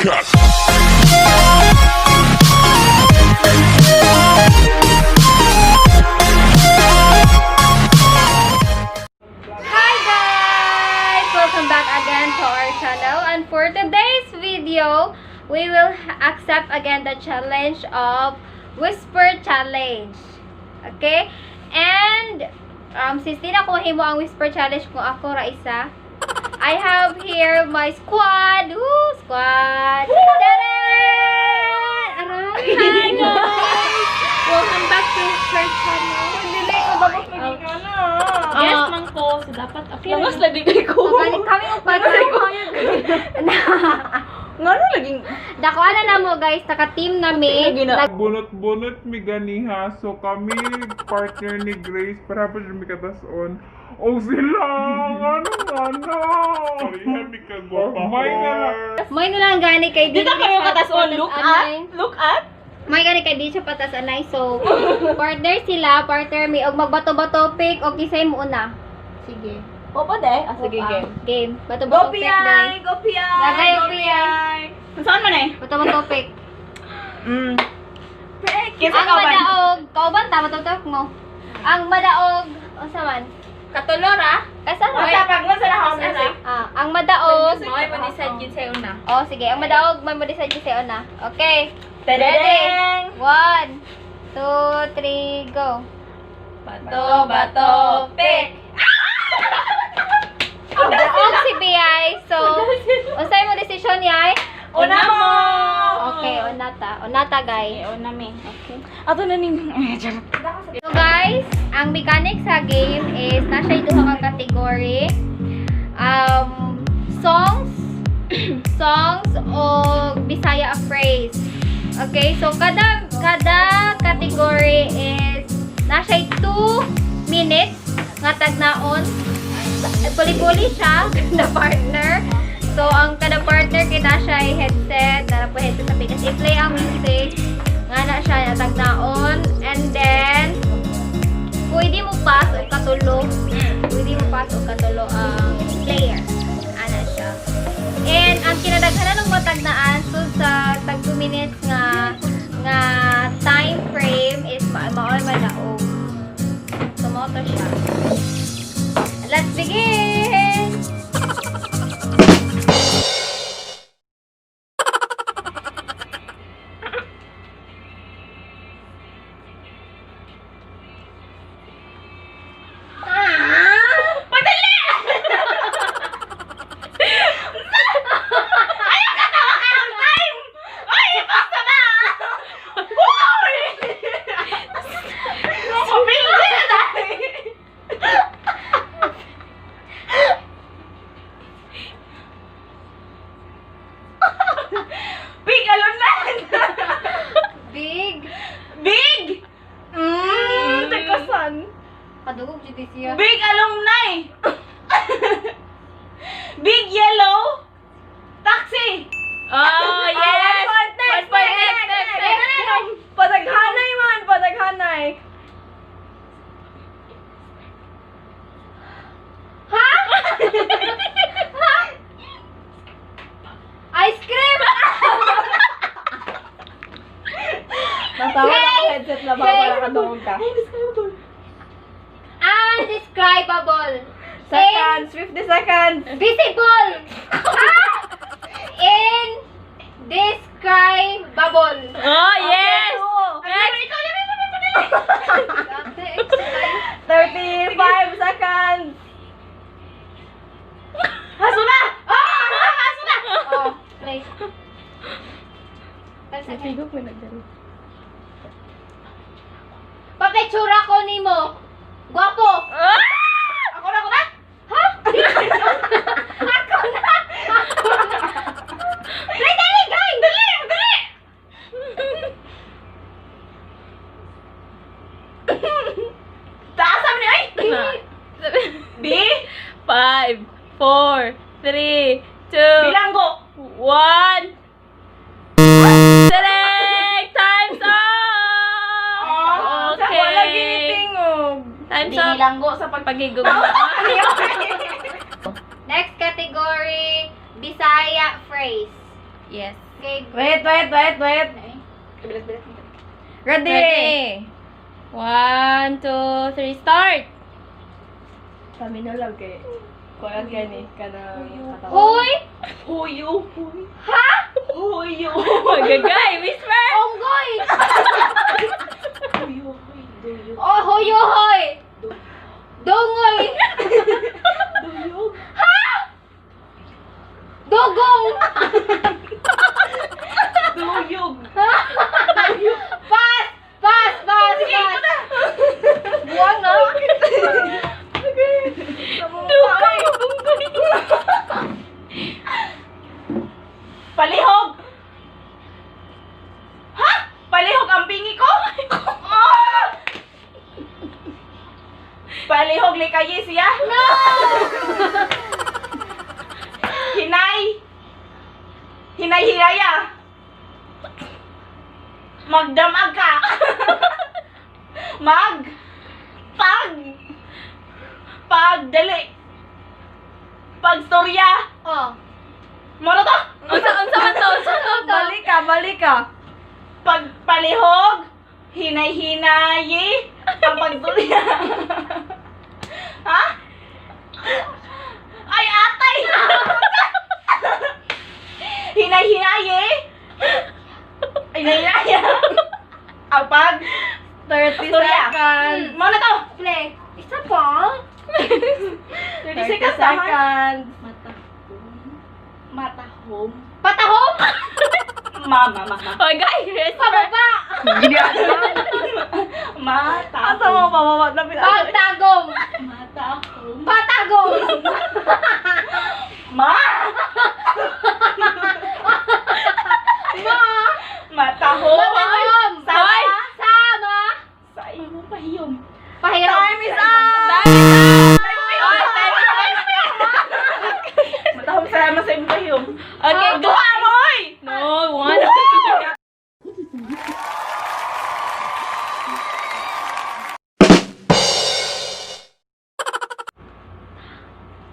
Cut. Hi guys! Welcome back again to our channel, and for today's video, we will accept again the challenge of Whisper Challenge. Okay? And since di na ko himo ang Whisper Challenge kung ako ra isa, I have here my squad! Woo! Squad! Taran! Aray! Hi guys! Welcome back to her channel. Dili ko dapat maging ano. Guest man ko, so dapat ako. Langas lagi kay ko. So, kami kami upat. Ngano laging Dako ana na mo guys, naka-team na mi. Lagi na. Bunot-bunot mi ganiha. So kami partner ni Grace para pa siya mikatason. O sila! Ano ano? Pareha mi kagwapa. May na lang. May na lang gani kay Dito dili kayo siya katason. patas Look anay. at. Look at. May gani kay di siya patas anay. So partner sila, partner mi og magbato-bato pick og kisay mo una. Sige. Opo de. Ah, sige, Ah, game. Game. Go Bato-bato pick PI! guys. Go PI! Lagay, Go PI. PI! Saan man eh? Bato-bato pick. Kinsa Ang ka ba? madaog, kauban ta bato-bato mo. Ang madaog, unsa man? Katulor ah. Kasa ra? Basta pag nasa na ako music. Ah, ang madaog. May mo-decide yun sa'yo una. Oh, sige, ang madaog may mo-decide sa una. Okay. Tadadeng! One, two, three, go. Bato, bato, pick! Daog si Biyay. So, unsay mo desisyon yay? Una mo! Okay, unata. Unata, guys. Una mi. Okay. Ato na ning. Eh, charot. So guys, ang mechanics sa game is nasa duha ka category. Songs, songs o Bisaya phrase. Okay, so kada kada category is nasa 2 minutes nga tagnaon. Puli-puli siya na partner. So ang kada partner kita siya ay headset, dara po headset sa pikas. I-play ang music nga na siya natagnaon, and then pwede mo pass o katulo. Pwede mo pass o katulo ang player. Ana siya. And ang kinadaghanan ng matagnaan so sa tag 2 minutes nga nga time frame is maoy madaog. So mao to siya. Let's begin! Padali! Ayaw ka tawa ka ng time! Ay, ipasa na! Uy! Pumili na dahil! Big alone na! Big! Big! Tekasan. Kadugog jud siya. Big alumni! Big yellow taxi! Oh, yes! One point, next, One point, next, next, next, next, next. Padaghanay man, padaghanay. Ha? Ice cream! Natawa na ako headset na ba para kadungog ka. Undescribable. Seconds, 50 seconds. Visible. Ah! Indescribable. Oh, yes! Next. Next. 35 seconds. Haso na! Ah! Haso na! Oh, play. 5 seconds. ko nagdaro. Papitsura ko nimo. Gwapo. Ah! Ako na, ako na! Ha? Ako na. Ako na. Play dali, guys. Dali! Dali! Taas sabi ni ay! B? 5, 4, 3, 2, Bilanggo! 1. Select! Time's up! Oh, Okay. Wala ginitingog. Time's up. Bilanggo sa pag... Pagigug. Next category, Bisaya phrase. Yes. Okay. Wait, wait, wait, wait. Ready? Ready. 1, 2, 3, start! Kami na lang kay. Kuya gani kanang katawan. Huy! Huyo. Huy. Ha? Huyo. Magagay! Whisper! Onggoy! Huyo. Huy. Duyo. Oh, hoy hoy! Dongoy! Duyo. Dugong! Duyog. Pass! Pass! Pass! Pass! Buwang na! Palihog. Ha? Palihog ang bingi ko? Ah! Palihog likayi siya? No! Hinay. Hinay hinaya. Magdamag ka. Mag. Pag. Pagdali. Pagstorya. Oh. Moro to. Unsa, unsa man to? Unsa man to? Balik ka, balik ka. Pagpalihog, hinay-hinayi, ang pagdulya. Ha? Ay, atay! Hinay-hinayi, hinay-hinaya, ang pag 30 Storya. seconds. Mo na to! Play. Isa pa? 30 seconds naman. Matahom. Patahom? Mama, mama. Magay! Whisper! Pababa! Matahom. Asa mo pababa? Pagtagom! Matahom. Patagom! Ma! Ma! Matahom. Matahom! Sama. Sama! Sa imong pahiyom. Pahirap. Time is up! Time is up! Time is up! Matahom sama sa imong pahiyom. Okay, go! Duha mo, oy! No, one.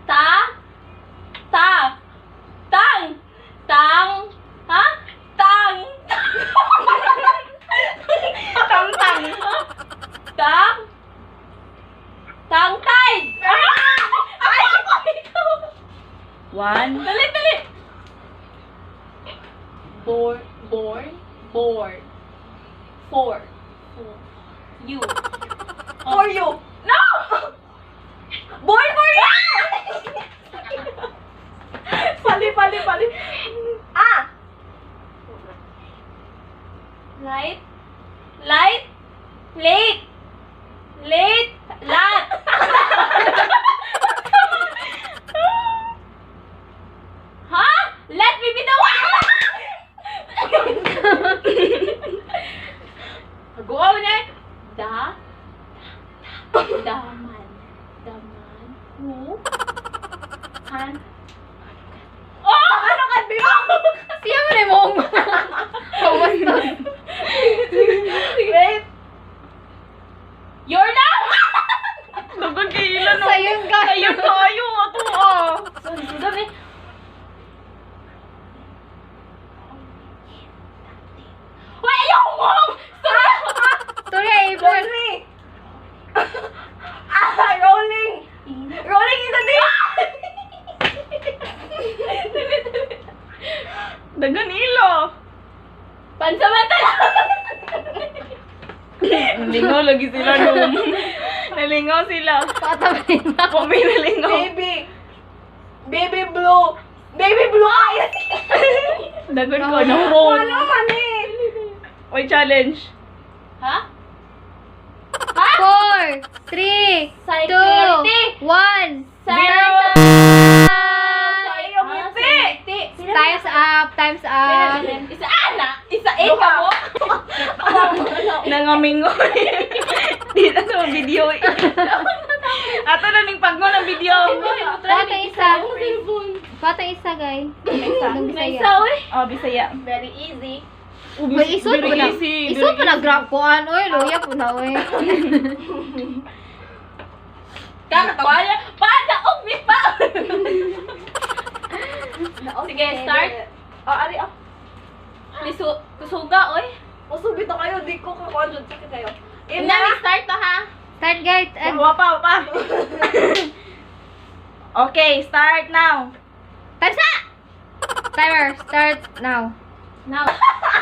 Ta, ta, tang, tang, ha? Tang, Tang-tang. tang, tangtay. Ay! Ako, One. Dali, dali. Born, born, born. Four. Four. You. For you. No! Born for you! Pali, pali, pali. Ah! Light. Light. Late. Late. Lat. Huh? Let me be the one! Go na. Da. Daman. Daman. Who? Han. Oh! Ano ka, Bimo? Siya mo na mong. Pamastos. Wait. You're now! Dugan kay ila, no? Sayon ka. Ayun kayo, ato ah. Dami. Wait, ayaw mo! Sorry! Storya, April. Rolling. Ah, rolling. Rolling in the deep. Dagan ilo. Pansamantala! Nalingaw lagi sila nung. Nalingaw sila. Patabay na. Kami nalingaw. Baby! Baby blue! Baby blue eyes! Dagan ko, nahurot. Ano man eh? Oy, challenge. Ha? 4, 3, 2, Security! 1. Zero. Sa ngiti. Time's up. Time's up. Isa ana! Isa eh ka mo! Nangamingoy. Di na sa video eh. Ato na ning pagmo ng video. Bata isa. Bata isa, guys. Nung May Bisaya. isa oy! Oh, Bisaya. Very easy. May isod po na. Very easy, Isod po very na grab kuan oy, luya po na oy. Kakatawa niya. Padaog mi pa! Sige, start. Oh, ari oh. Kuan jud, sakit kayo. Game Na, na. start to ha. Start guys. Wa pa, wa pa. Okay, start now. Time's up! Timer, start now. Now.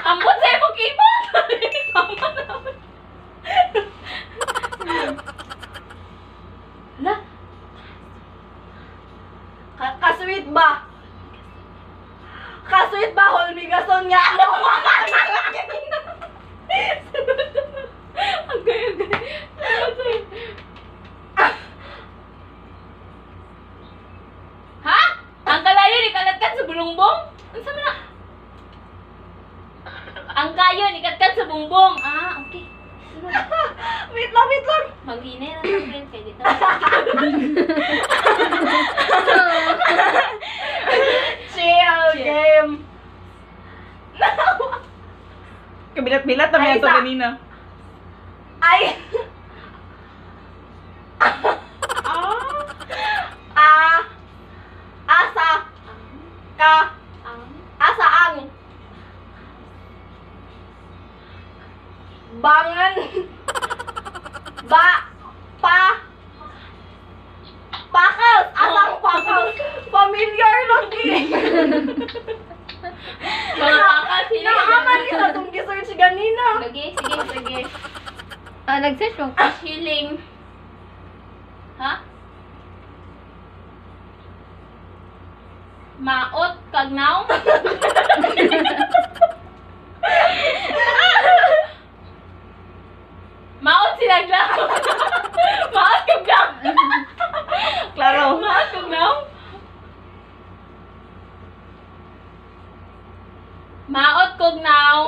Ambot sa imong keyboard. Sama na. La, Kasweet ba? Kasweet ba? Holmigason nga. Agay, agay. Agay. Ha? Ang kalayo ni kalatkat sa bulungbong? Unsa man na? Ang kayo ni katkat sa bungbong. Ah, okay. Sunod. Wait lang, wait lang. Maghinay na sa friend kay dito. Chill, game. Kabilat-bilat na Ay, ito isa. kanina. Ay. Ah. Asa. Ka. Asa ang. Bangan. Ba. Pa. Pakals. Asang pakals. Familiar lagi. Mga pakal sila. Naaman ni sa itong gisearch ganina. Lagi, sige, sige. Ah, nag-search mo. Healing. Ha? Maot kagnaw? Maot sila glaw. Maot kagnaw. Klaro. Maot kagnaw. Maot kognaw.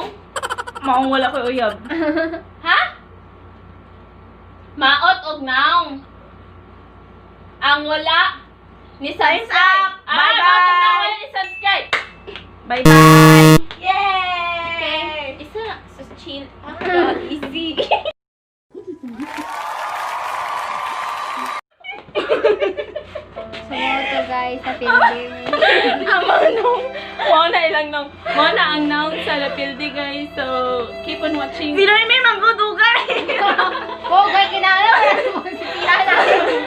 Maong wala ko uyab. Ha? Maot og naong. Ang wala ni subscribe. Up! Ah, Bye-bye! maot og naong wala ni subscribe. Bye-bye. Yay! Okay. Isa na. So, chill. Ah, God, easy. So, to guys, sa building. Ang mga nung, mao na ilang nung, mao na ang naong sa Lapildi, guys. So, keep on watching. Sino yung may manggudugay? Oh, guys, kinahanglan wala mo si Tiana.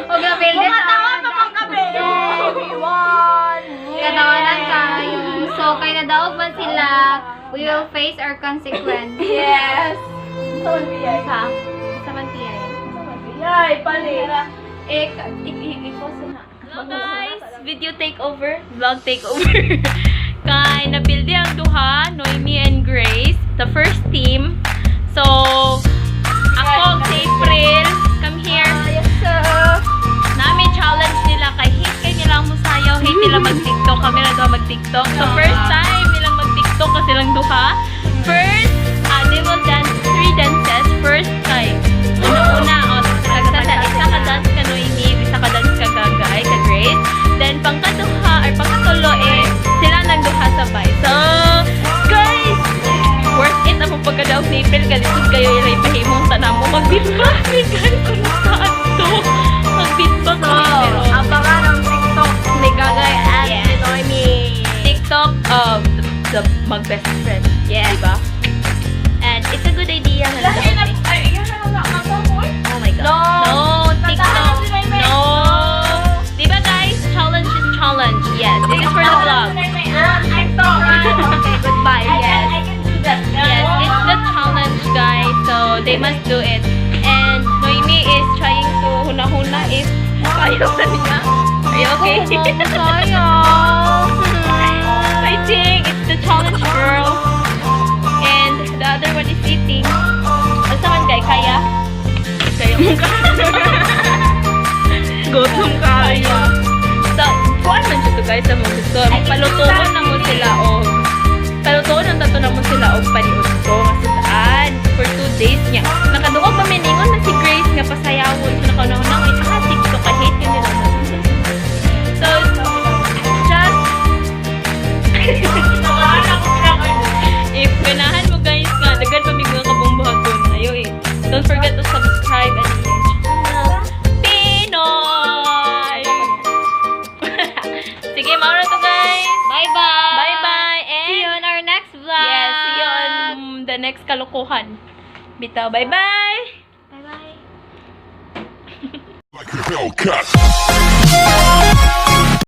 Og na building. Mga tawa pa pang kape. Everyone! Katawanan kayo. So, kay nadaog man sila, we will face our consequence. Yes! Saan biyay? Sa, sa man tiyan. Biyay, pali. Eh, i-post na. Hello guys! Video takeover. Vlog takeover. Kay napildi ang duha, Noemi and Grace, the first team. So, ako, si April, come here. Yes, sir. Nami challenge nila kay hate kay nilang musayaw, hate nila mag-TikTok, kami lang daw mag-TikTok. So first time nilang mag-TikTok kasi lang duha. First, they will dance three dances. First kay una-una o tagsa isa ka dance ka Noemi, isa ka dance ka Gagay, ka Grace. Then pangkaduha or pangkatulo eh sila nang duha sabay. So, guys, worth it ang pagkadaog ni April galisod kayo ilay pahimong tanamo magbitbak ni guys kung saan to magbitbak kami pero Abangan ang TikTok ni Gagay and Yes. ni Noemi. TikTok of the mag best friend. Yes. Diba? And it's a good idea nga Lahi na, nadaog ni- ay, yun na lang ang ko. Oh my God. No. No, TikTok. No. Diba guys? Challenge is challenge. Yes. This is for the vlog. TikTok. Okay, goodbye. Yes. I can do that. Yes, it's the challenge, guys. So they must do it. And Noemi is trying to huna-huna if kaya ba niya. Are you okay? Sayaw. Fighting! It's the challenge, girl. And the other one is eating. Asa man kay kaya? Kaya mo ka. Gutom kayo. So, kuan man siya to guys sa mga gusto. Palutuon na mo sila og palutuon ang tato na mo sila og paniudto nga sudan for 2 days niya. Nakaduol pa miningon na si Grace nga pasayawon so nakauna-una ko ah TikTok ka hate yun nila. So, just if ganahan mo guys nga daghan pa mig mga kabungbuhaton ayo eh. Don't forget to subscribe and channel Pinoy. Sige, mauna to guys. Bye-bye. Bye-bye and See you on our next vlog. Yes, see you on the next kalokohan. Bitaw, bye-bye! Bye-bye. Like a Hellcat.